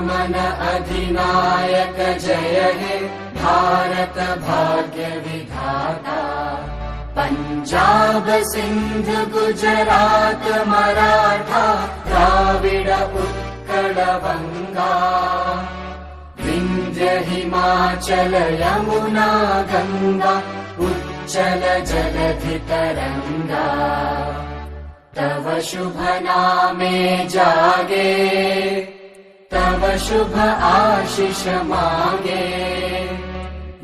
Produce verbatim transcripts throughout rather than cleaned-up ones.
मन अधिनायक जय हे भारत भाग्य विधाता। पंजाब सिंध गुजरात मराठा द्राविड़ उत्कल वंगा। विंध्य हिमाचल यमुना गंगा उच्चल जलधि तरंगा। तव शुभ नामे जागे, तव शुभ आशिष मागे,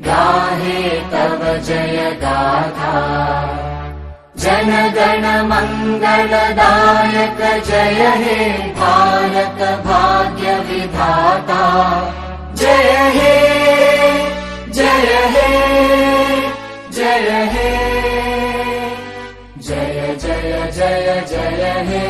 गाहे तव जय गाथा। जन गण मंगल दायक जय हे भारत भाग्य विधाता। जय हे, जय हे, जय हे। जय जय जय जय हे।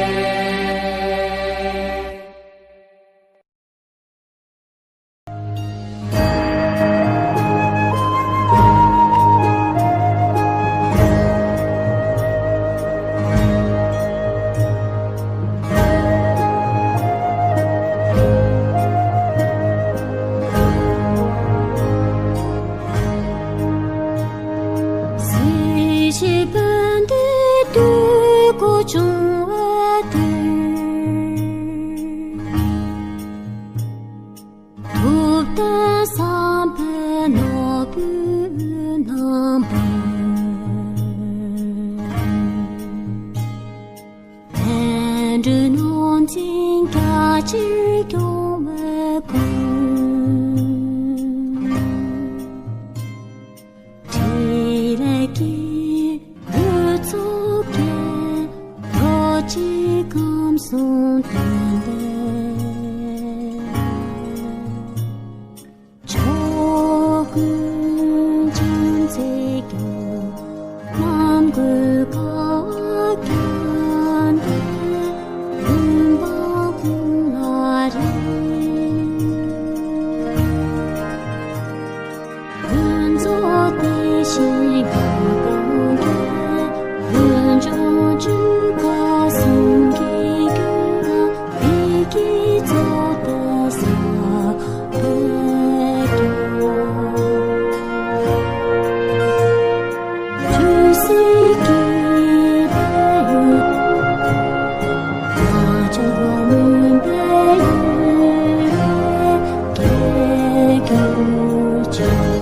སྲིད་ཞིའི་བོན་སྡེ་དུས་འཁོར་བྱུང་བ་དེར། ཐུབ་བསྟན་བསམ་འཕེལ་ནོར་བུའི་རྣམ་པར། བསྟན་འགྲོའི་ནོར་འཛིན་རྒྱ་ཆེར་སྐྱོང་བའི་སྐུ། ཕྲིན་ལས་ཀྱི་བདུད་ཚོགས་བརྒྱད། རྡོ་རྗེ་ཁམས་གསུམ་སྟོན་པའི། ཕྱོགས་ཀུན་བྱམས་བརྩེས་སྐྱོང་། ནམ་མཁའི་གང་ཁྱབ་བསྟན། མུན་པ་ཀུན་ལ་རེག། ཀུན་རྫོབ་དེ་བཞིན་གང་གང་གིས། ཀུན་འབྱུང་འཇུག་པ་གསུམ་གྱི་རྒྱུད་ལ། བདེ་སྐྱིད་ཚོགས་དང་ཟབ་པའི་རྒྱུ། ཆོས་སྲིད་ཀྱི་ཕན་ཡོན། ང་བཅས་མུན་པའི་ཡུལ་ལས་སྐྱེས་གྱུར་ཅིག།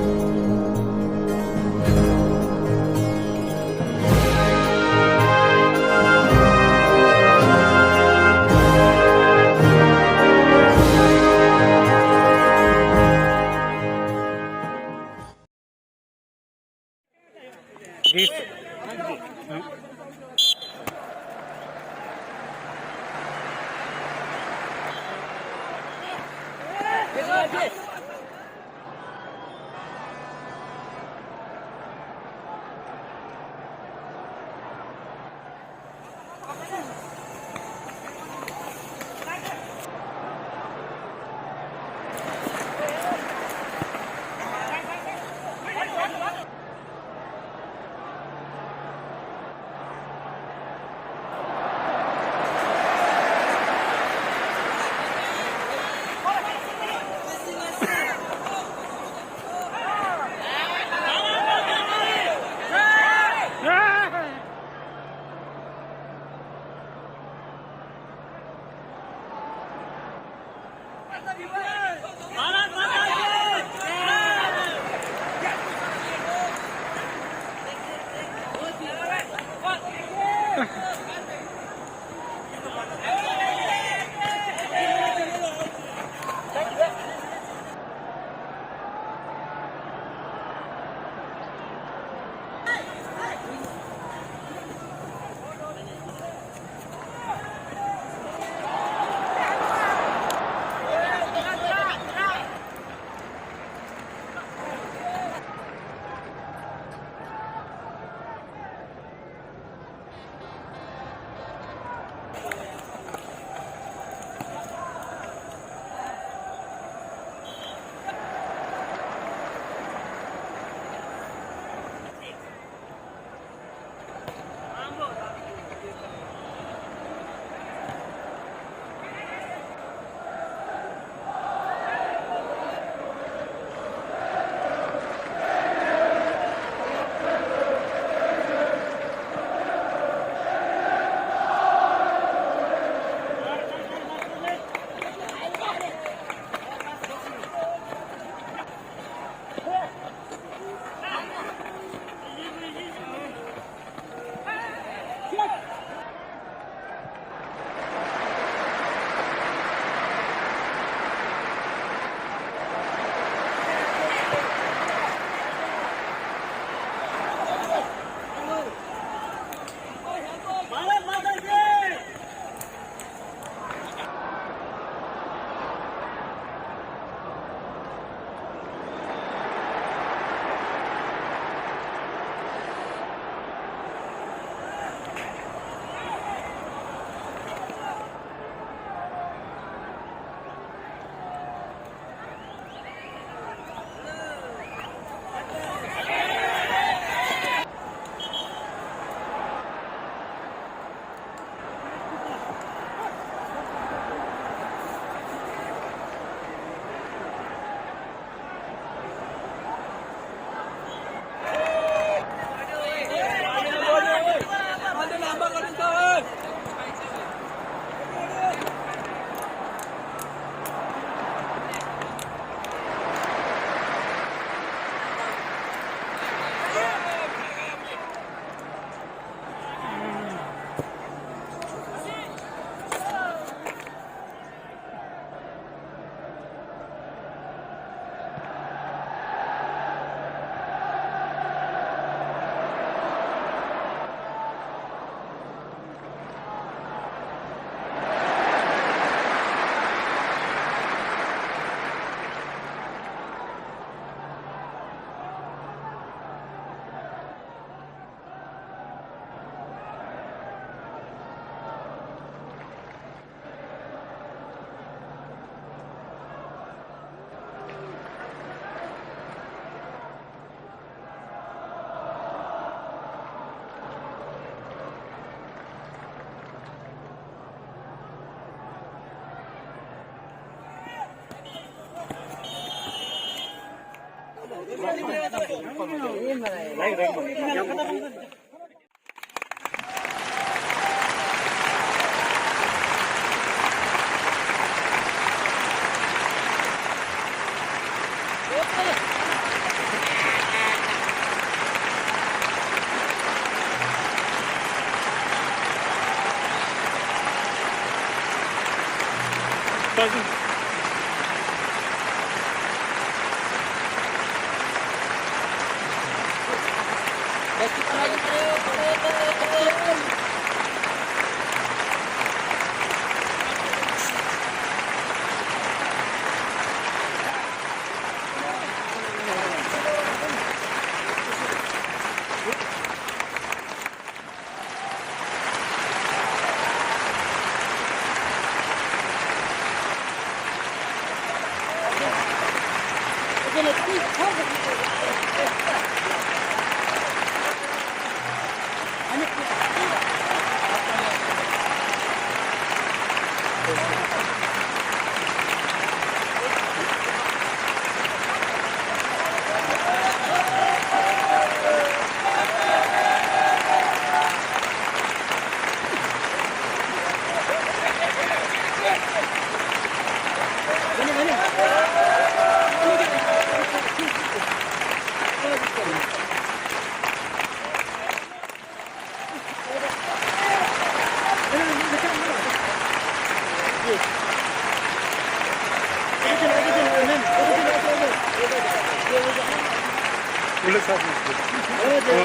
Let's have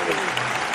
this.